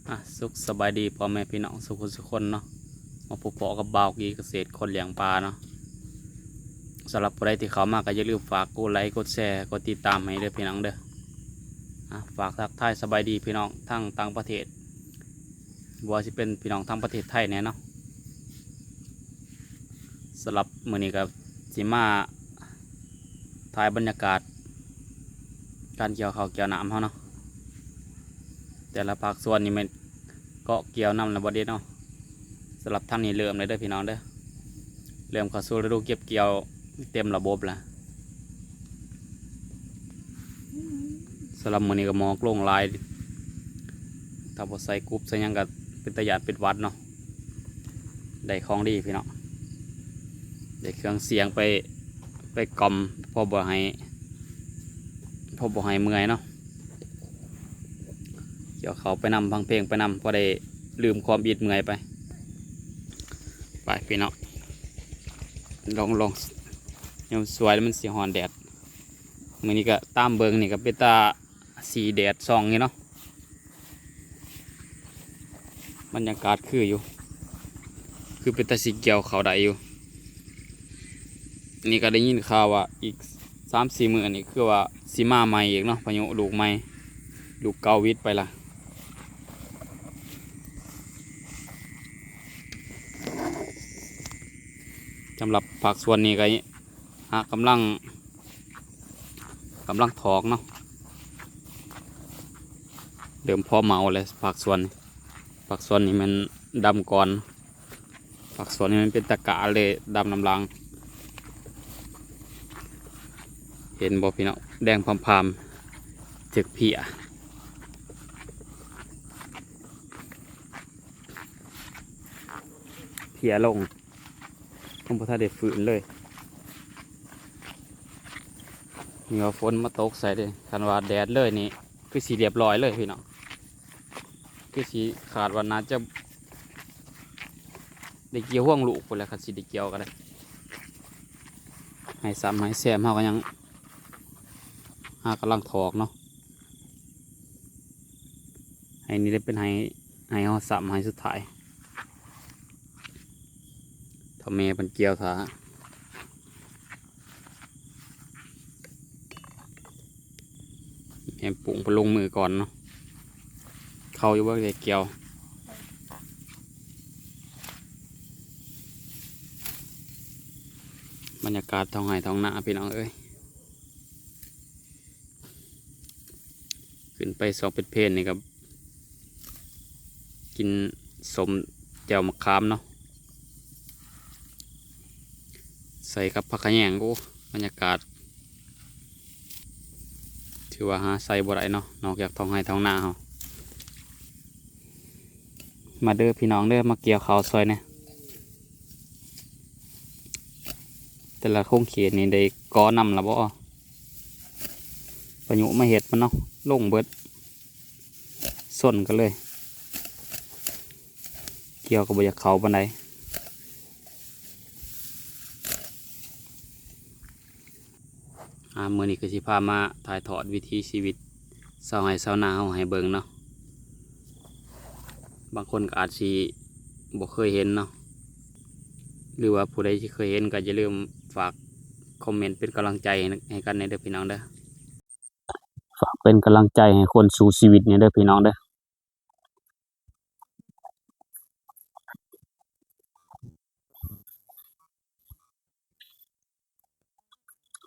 ອ່ະ ສຸກສະບາຍດີພໍ່ແມ່ພີ່ນ້ອງສູ່ຄົນສູ່ຄົນເນາະ, ມາພົບພໍ້ກັບບ່າວກີກະເສດຄົນລ້ຽງປາເນາະ. ສຳລັບຜູ້ໃດທີ່ເຂົ້າມາກໍຢ່າລືມຝາກກົດໄລກົດແຊກົດຕິດຕາມໃຫ້ເດີພີ່ນ້ອງເດີ. ອ່ະ ຝາກທັກທາຍສະບາຍດີພີ່ນ້ອງທັງຕ່າງປະເທດ ບໍ່ວ່າຊິເປັນພີ່ນ້ອງທາງປະເທດໄທແດ່ເນາະ. ສຳລັບມື້ນີ້ກໍຊິມາຖ່າຍບັນຍາກາດການກ່ຽວເຂົ້າກ່ຽວນ້ຳເຮົາເນາະ. ແຕ່ລະພາກສ່ວນນີ້ແມ່ນເກາະກ່ຽວນຳແລ້ວບໍ່ເດເນາະ. ສຳລັບທາງນີ້ເລີ່ມແລ້ວເດີພີ່ນ້ອງເດີ, ເລີ່ມເຂົ້າສູ່ລະດູເກັບກ່ຽວເຕັມລະບົບແລ້ວ. ສຳລັບມື້ນີ້ກໍໝອກລົງຫຼາຍ, ຖ້າບໍ່ໃສ່ກຸບໃສ່ຫຍັງກໍເປັນຕາຢ້ານເປັນຫວັດເນາະ. ໄດ້ຂອງດີພີ່ນ້ອງ, ໄດ້ເຄື່ອງສຽງໄປ ໄປກ່ອມ ພໍບໍ່ໃຫ້ ພໍບໍ່ໃຫ້ເມື່ອຍເນາະ. ກ່ຽວເຂົ້າໄປນຳ ຟັງເພງໄປນຳ ພໍໄດ້ລືມຄວາມອິດເມື່ອຍໄປ. ໄປພີ່ນ້ອງ, ລອງ ລອງ ຍາມສວຍແລ້ວມັນຊິຮ້ອນແດດ. ມື້ນີ້ກໍຕາມເບິ່ງນີ້ກໍເປັນຕາສີແດດສ່ອງຢູ່ເນາະ. ບັນຍາກາດຄືຢູ່ ຄືເປັນຕາຊິກ່ຽວເຂົ້າໄດ້ຢູ່. ນີ້ກໍໄດ້ຍິນຂ່າວວ່າອີກສາມສີ່ມື້ນີ້ຄືວ່າຊິມາໃໝ່ອີກເນາະ, ພາຍຸລູກໃໝ່ ລູກເກົ່າຫວິດໄປລະ. ສຳລັບພາກສ່ວນນີ້ກໍຫາກຳລັງ ກຳລັງຖອກເນາະ, ເລີ່ມພໍເໝົາແລ້ວພາກສ່ວນນີ້. ພາກສ່ວນນີ້ແມ່ນດຳກ່ອນ, ພາກສ່ວນນີ້ມັນເປັນຕະກາເລີຍ ດຳນຳຫຼັງ. ເຫັນບໍ່ພີ່ນ້ອງ, ແດງພາມໆ ຖືກເພຍ ເພຍລົງ. ຍັງບໍ່ທັນໄດ້ຟື້ນເລີຍ. ນີ້ວ່າຝົນມາຕົກໃສ່ເດ້, ຄັນວ່າແດດເລີຍນີ້ຄືຊິລຽບຮ້ອຍເລີຍພີ່ນ້ອງ, ຄືຊິຄາດວ່າໜ້າຈະໄດ້ກ່ຽວຮວງລູກພຸ້ນແຫຼະ, ຄັນຊິໄດ້ກ່ຽວກໍໄດ້. ໄຮ່ຊ້ຳໄຮ່ແຊມເຮົາກໍຍັງຫາກຳລັງຖອກເນາະ, ໄຮ່ນີ້ໄດ້ເປັນໄຮ່ ໄຮ່ເຮົາຊ້ຳໄຮ່ສຸດທ້າຍ. ຖ້າແມ່ເພິ່ນກ່ຽວຖ້າ ແມ່ປຸ້ງເພິ່ນລົງມືກ່ອນເນາະ, ເຂົ້າຢູ່ບໍ່ໄດ້ກ່ຽວ. ບັນຍາກາດທ້ອງໄຮ່ທ້ອງນາພີ່ນ້ອງເອີຍ. ຂຶ້ນໄປສອງເປັນເພນນີ້ກໍກິນສົ້ມແຈ່ວໝາກຂາມເນາະ ໃສ່ກັບຜັກຂະແຍງ. ໂອ້ ບັນຍາກາດຖືວ່າຫາໃສ່ບໍ່ໄດ້ເນາະ ນອກຈາກທ້ອງໄຮ່ທ້ອງນາເຮົາ. ມາເດີພີ່ນ້ອງເດີ ມາກ່ຽວເຂົ້າຊ່ອຍແດ່. ແຕ່ລະຂົງເຂດນີ້ໄດ້ກໍ່ນຳລະບໍ່? ພາຍຸມາເຮັດມັນເນາະ ລົງເບິດ ຊົນກັນເລີຍ. ກ່ຽວກໍບໍ່ຢາກເຂົ້າປານໃດ. ອ່າ ມື້ນີ້ກໍຊິພາມາຖ່າຍທອດວິຖີຊີວິດຊາວໄຮ່ຊາວນາເຮົາໃຫ້ເບິ່ງເນາະ. ບາງຄົນກໍອາດຊິບໍ່ເຄີຍເຫັນເນາະ ຫຼືວ່າຜູ້ໃດທີ່ເຄີຍເຫັນກໍຢ່າລືມຝາກຄອມເມັນເປັນກຳລັງໃຈໃຫ້ ໃຫ້ກັນແດ່ເດີພີ່ນ້ອງເດີ. ຝາກເປັນກຳລັງໃຈໃຫ້ຄົນສູ້ຊີວິດແດ່ເດີພີ່ນ້ອງເດີ.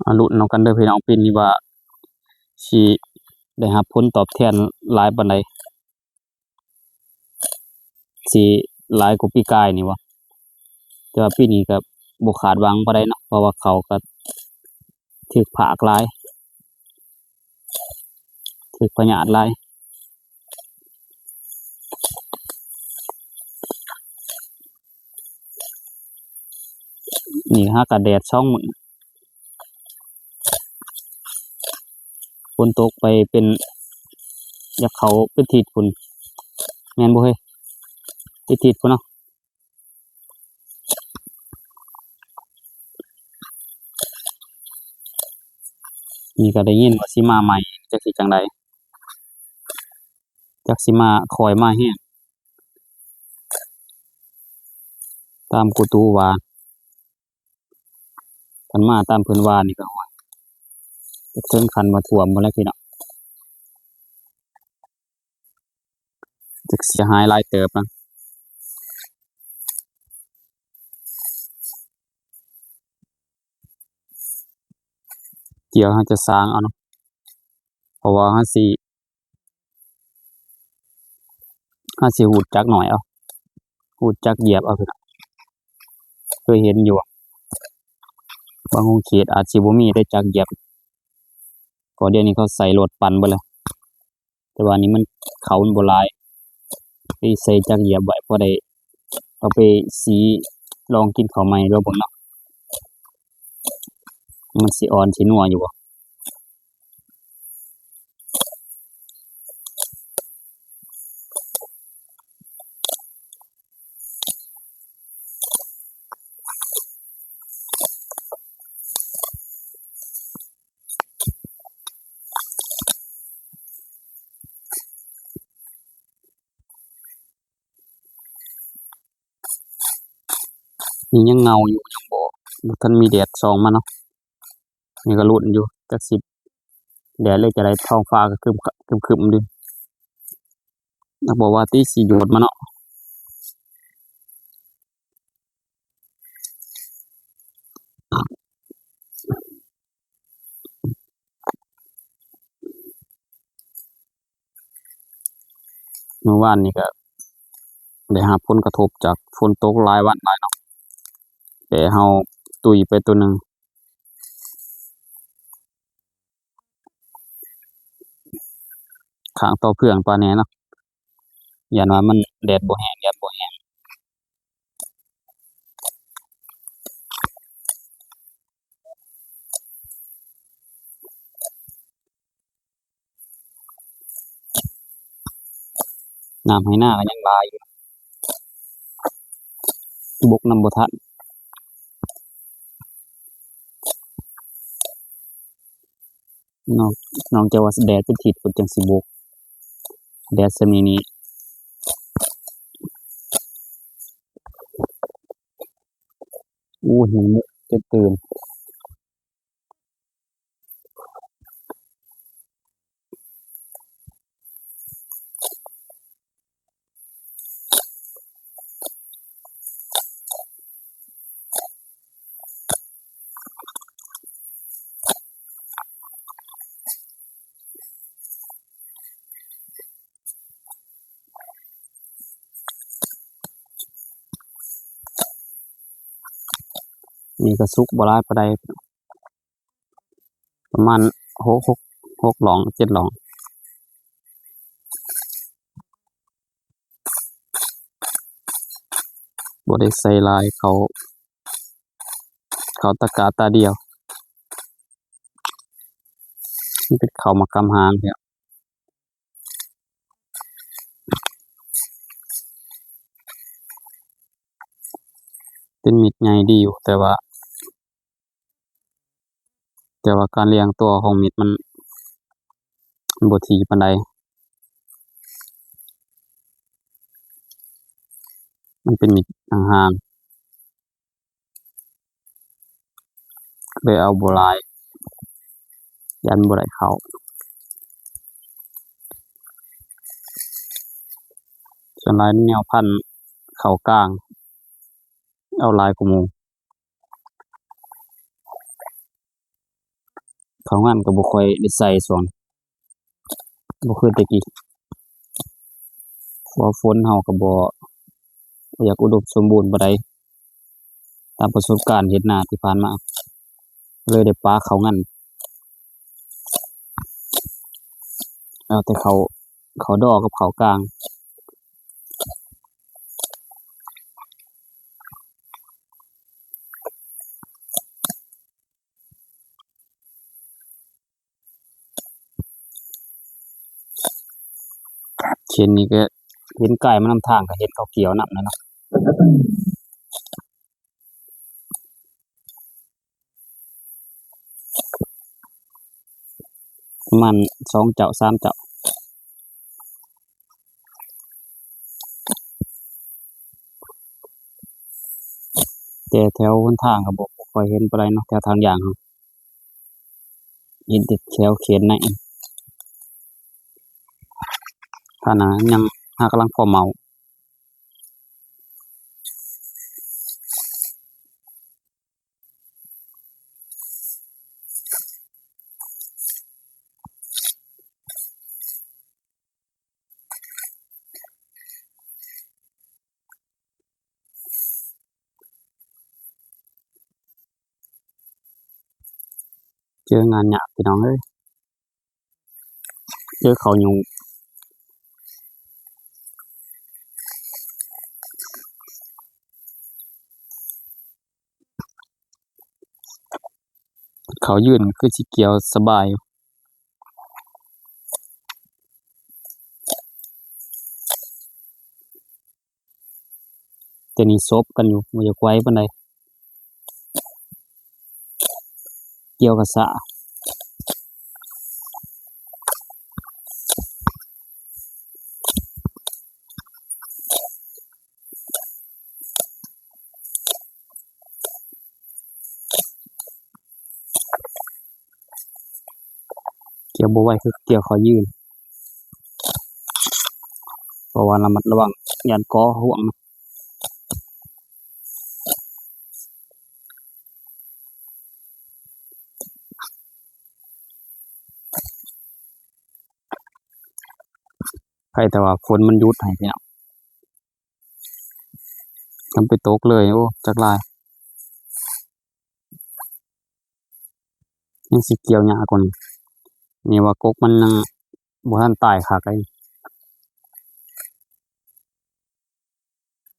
ມາລຸ້ນນຳກັນເດີພີ່ນ້ອງ ປີນີ້ວ່າຊິໄດ້ຮັບຜົນຕອບແທນຫຼາຍປານໃດ? ຊິຫຼາຍກວ່າປີກາຍນີ້ບໍ່? ແຕ່ວ່າປີນີ້ກໍບໍ່ຄາດຫວັງປານໃດເນາະ ເພາະວ່າເຂົ້າກໍຖືກພາກຫຼາຍ ຖືກພະຍາດຫຼາຍ. ນີ້ຫາກະແດດສອງມື້ ຝົນຕົກໄປເປັນ ຢາກເຂົ້າເປັນທິດພຸ້ນ ແມ່ນບໍ່ເຮີ້ຍ? ເປັນທິດພຸ້ນເນາະ. ນີ້ກໍໄດ້ຍິນວ່າຊິມາໃໝ່ ຈັກຊິຈັ່ງໃດ. ຈັກຊິມາຄ່ອຍມາແຮງ ຕາມກູຕູວ່າ. ຄັນມາຕາມເພິ່ນວ່ານີ້ກໍ ໂອ້ຍ ຈະເຖິງຂັ້ນວ່າຖ້ວມພຸ້ນແຫຼະພີ່ນ້ອງ. ຈັກເສຍຫາຍຫຼາຍເຕີບນະ. ດຽວເຮົາຈະສ້າງເອົາເນາະ ເພາະວ່າເຮົາຊິ ເຮົາຊິຮູດຈັກໜ້ອຍເອົາ ຮູດຈັກຢຽບເອົາ. ເຄີຍເຫັນຢູ່ ບາງຂົງເຂດອາດຊິບໍ່ມີໄດ້ຈັກຢຽບ ເພາະດຽວນີ້ເຂົາໃສ່ລົດປັ່ນເບິດແລ້ວ. ແຕ່ວ່ານີ້ມັນ ເຂົ້າມັນບໍ່ຫຼາຍ ໄດ້ໃສ່ຈັກຢຽບໄວ້ ພໍໄດ້ເອົາໄປສີລອງກິນເຂົ້າໃໝ່ ລອງເບິ່ງເນາະ ມັນຊິອ່ອນຊິນົວຢູ່ບໍ່. ນີ້ຍັງເງົາຢູ່ ຍັງບໍ່ ບໍ່ທັນມີແດດສ່ອງມາເນາະ. ນີ້ກໍລຸ້ນຢູ່ ຈັກຊິແດດເລີຍຈະໄດ້ ທ້ອງຟ້າກໍຄຶ້ມ ຄຶ້ມໆຢູ່. ກໍບໍ່ວ່າຕິ ຊິໂຍດມາເນາະ. ມື້ວານນີ້ກໍໄດ້ຮັບຜົນກະທົບຈາກຝົນຕົກຫຼາຍວັນຫຼາຍເນາະ ແຕ່ເຮົາຕຸຍໄປໂຕໜຶ່ງ ຂ້າງຕໍ່ເຟືອງປາແດ່ເນາະ ຢ້ານວ່າມັນແດດບໍ່ແຮງ ແດດບໍ່ແຮງ. ນ້ຳໄຮ່ນາກໍຍັງຫຼາຍຢູ່ ບົກນຳບໍ່ທັນ. ນອກ ນອກຈາກວ່າແດດເປັນທິດພຸ້ນຈັ່ງຊິບົກ ແດດຊ່ຳນີ້ນີ້ ໂອ້ ຫິວເຕັມຕື່ນ. ນີ້ກໍສຸກບໍ່ຫຼາຍປານໃດ ປະມານຫົກ ຫົກ ຫົກຫຼອງ ເຈັດຫຼອງ ບໍ່ໄດ້ໃສ່ຫຼາຍ ເຂົ້າ ເຂົ້າຕະກາຕາດຽວ ມັນເປັນເຂົ້າໝາກກຳຫາງເນາະ. ເປັນເມັດໃຫຍ່ດີຢູ່ ແຕ່ວ່າ ແຕ່ວ່າການລຽງຕົວຂອງເມັດມັນ ມັນບໍ່ຖີ່ປານໃດ ມັນເປັນເມັດຫ່າງໆ ເລີຍເອົາບໍ່ຫຼາຍ ຢ້ານບໍ່ໄດ້ເຂົ້າ. ສ່ວນຫຼາຍແນວພັນເຂົ້າກາງ ເອົາຫຼາຍກວ່າໝູ່. ເຂົ້າງານກໍບໍ່ຄ່ອຍໄດ້ໃສ່ຊ່ວງ ບໍ່ຄືແຕ່ກີ້ ເພາະວ່າຝົນເຮົາກໍບໍ່ ບໍ່ຢາກອຸດົມສົມບູນປານໃດ ຕາມປະສົບການເຮັດນາທີ່ຜ່ານມາ ເລີຍໄດ້ປະເຂົ້າງານ ເອົາແຕ່ເຂົ້າ ເຂົ້າດໍກັບເຂົ້າກາງ. ເຫັນນີ້ກໍເຫັນກາຍມານຳທາງ ກໍເຫັນເຂົາກ່ຽວນຳແລ້ວເນາະ ປະມານສອງເຈົ້າ ສາມເຈົ້າ. ແຕ່ແຖວຫົນທາງກໍບໍ່ ບໍ່ຄ່ອຍເຫັນປານໃດເນາະ ແຖວທາງຍ່າງເຮົາ ເຫັນແຕ່ແຖວເຂດໃນ. ທ່ານນະຍັງຫາກຳລັງພໍເໝົາ. ເຈີງານຍາກພີ່ນ້ອງເອີຍ ເຈີເຂົາຫຍຸ້ງ. ເຂົາຍື່ນຄືຊິກ່ຽວສະບາຍຢູ່. ແຕ່ນີ້ສົບກັນຢູ່ ບໍ່ຢາກໄຫວປານໃດ ກ່ຽວກະຊ້າ. ກ່ຽວບໍ່ໄຫວຄືກ່ຽວເຂົາຍື່ນ ເພາະວ່າລະມັດລະວັງ ຢ້ານກໍຮ່ວງ. ໃຜແຕ່ວ່າຝົນມັນຢຸດໃຫ້ພີ່ນ້ອງ ມັນໄປຕົກເລີຍ ໂອ້ ຈັກຫຼາຍ ຍັງຊິກ່ຽວຍາກກວ່ານີ້. ນີ້ວ່າກົກມັນຍັງບໍ່ທັນຕາຍຄັກເລີຍ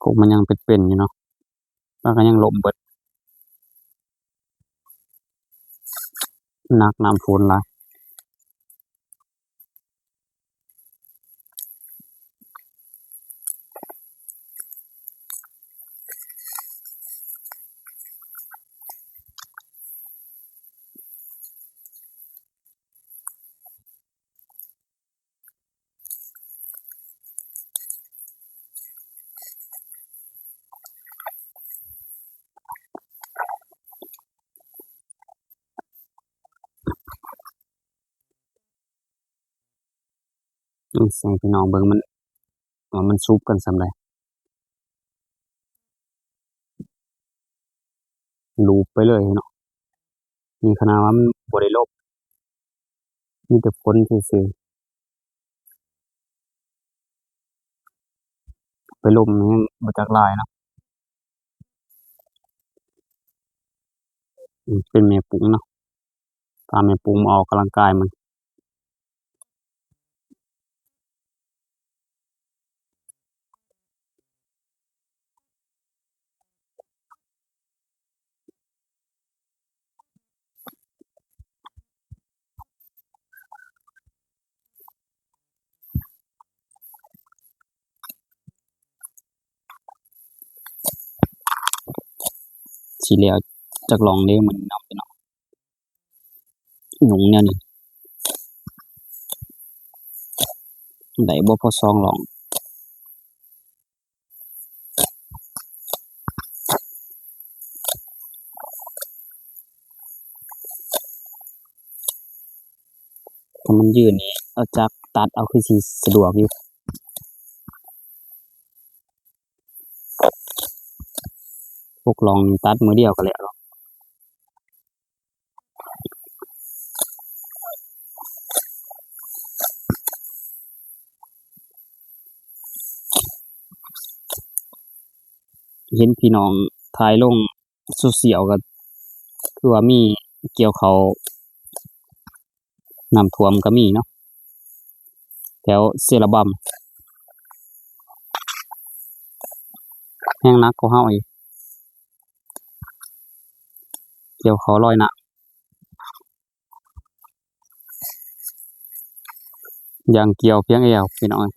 ກົກມັນຍັງເປັນໆຢູ່ເນາະ ມັນກໍຍັງລົ້ມເບິດ ໜັກນ້ຳຝົນຫຼາຍ. ໃຫ້ພີ່ນ້ອງເບິ່ງ ມັນ ວ່າມັນສຸບກັນສ່ຳໃດ. ລູບໄປເລີຍເນາະ ນີ້ຂະໜາດວ່າມັນບໍ່ໄດ້ລົມ ມີແຕ່ຝົນຊື່ໆ ໄປລົມແຮງບໍ່ຈັກຫຼາຍເນາະ. ອືມ ເປັນແມ່ປຸງເນາະ ພາແມ່ປຸງມາອອກກຳລັງກາຍມັນ. ຊິແລ້ວຈັກລ່ອງເດ້ມື້ນີ້ເນາະພີ່ນ້ອງ. ຍຸງແນວນີ້ ໄດ້ບໍ່ພໍສອງລ່ອງ. ຖ້າມັນຍື່ນນີ້ ເອົາຈັກຕັດເອົາຄືຊິສະດວກຢູ່. ຫົກລ່ອງນີ້ຕັດມື້ດຽວກໍແລ້ວ. ເຫັນພີ່ນ້ອງຖ່າຍລົງໂຊຊຽວ ກໍຄືວ່າມີກ່ຽວເຂົ້າ ນ້ຳຖ້ວມກໍມີເນາະ ແຖວເຊລະບຳ ແຮງໜັກກວ່າເຮົາອີກ ກ່ຽວເຂົ້າລອຍນ້ຳ ຢ່າງກ່ຽວພຽງແອວ ພີ່ນ້ອງເອີຍ.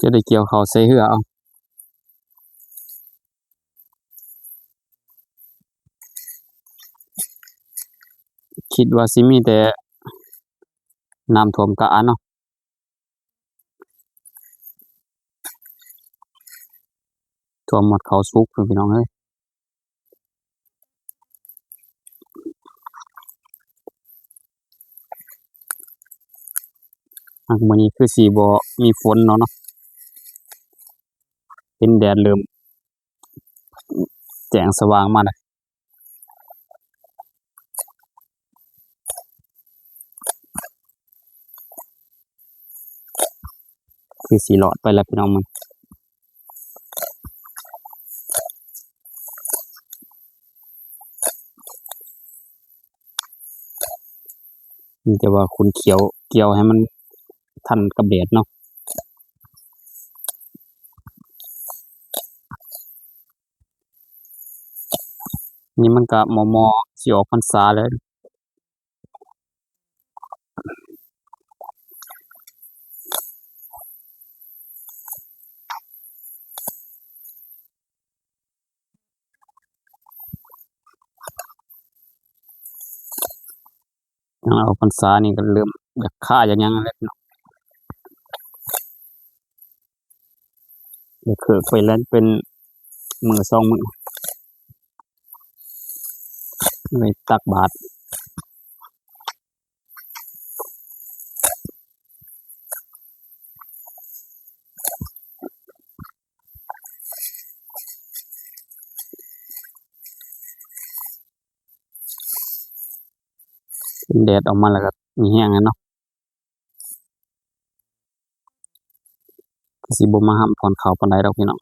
ຈະໄດ້ກ່ຽວເຂົ້າໃສ່ເຮືອເອົາ. ຄິດວ່າຊິມີແຕ່ນ້ຳຖ້ວມກະເນາະ. ວມໝົດເຂົ້າສຸກເດີພີ່ນ້ອງເອີຍ. ຫາກມື້ນີ້ຄືຊິບໍ່ມີຝົນເນາະ ເນາະ ເຫັນແດດເລີ່ມແຈ້ງສະຫວ່າງມາແລ້ວ. ຄືຊິລອດໄປແລ້ວພີ່ນ້ອງ ມັນ ມີແຕ່ວ່າຂຸນຂຽວກ່ຽວໃຫ້ມັນທັນກັບແດດເນາະ. ນີ້ມັນກະມໍ່ໆ ຊິອອກພັນສາແລ້ວ. ອອກພັນສານີ້ກະເລີ່ມຢາກຄ້າຢາກຫຍັງແລ້ວເນາະ. ໄດ້ເຄີກໄປແລ້ວເປັນມື້ສອງມື້ ໄດ້ຕັກບາດ. ແດດອອກມາແລ້ວກະມີແຮງແລ້ວເນາະ. ກະຊິບໍ່ມາຮ່ຳຜ່ອນເຂົ້າປານໃດດອກພີ່ນ້ອງ.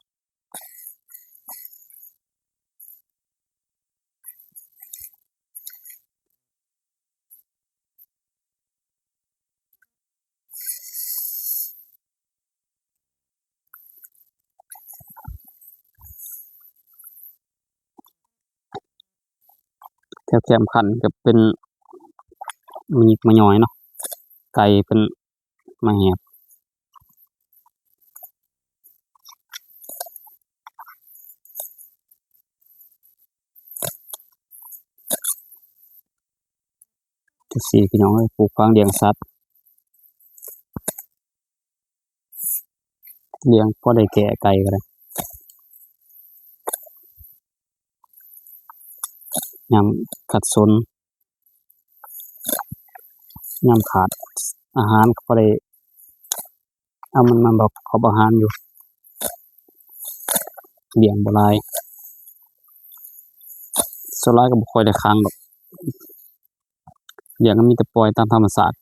ແຖວແຄມຄັນກະເປັນມະຍິກມະຍ້ອຍເນາະ ໄກ່ເພິ່ນມາແຫບ. ຈັ່ງຊີ້ພີ່ນ້ອງເອີຍ ປູກຝັງລ້ຽງສັດ ລ້ຽງພໍໄດ້ແກ້ໄກ່ກະໄດ້ ຍາມຂັດສົນ ຍາມຂາດອາຫານກະພໍໄດ້ເອົາມັນມາປະກອບອາຫານຢູ່. ລ້ຽງບໍ່ຫຼາຍ ສ່ວນຫຼາຍກະບໍ່ຄ່ອຍໄດ້ຂັງດອກ ລ້ຽງກະມີແຕ່ປ່ອຍຕາມທຳມະຊາດ.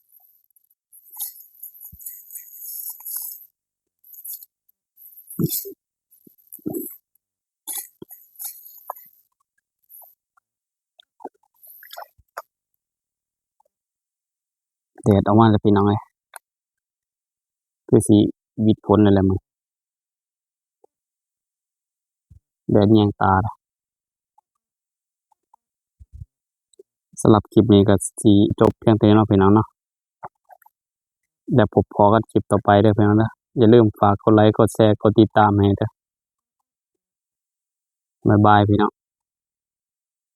ແດດອອກມາແລ້ວພີ່ນ້ອງເອີຍ ຄືຊິຫວິດຝົນແລ້ວແຫຼະມື້ ແດດແຍງຕາ. ສຳລັບຄລິບນີ້ກະຊິຈົບພຽງເທົ່ານີ້ເນາະພີ່ນ້ອງເນາະ ແລ້ວພົບພໍ້ກັນຄລິບຕໍ່ໄປເດີພີ່ນ້ອງເດີ. ຢ່າລືມຝາກກົດໄລ ກົດແຊ ກົດຕິດຕາມໃຫ້ເດີ. ບາຍບາຍພີ່ນ້ອງ.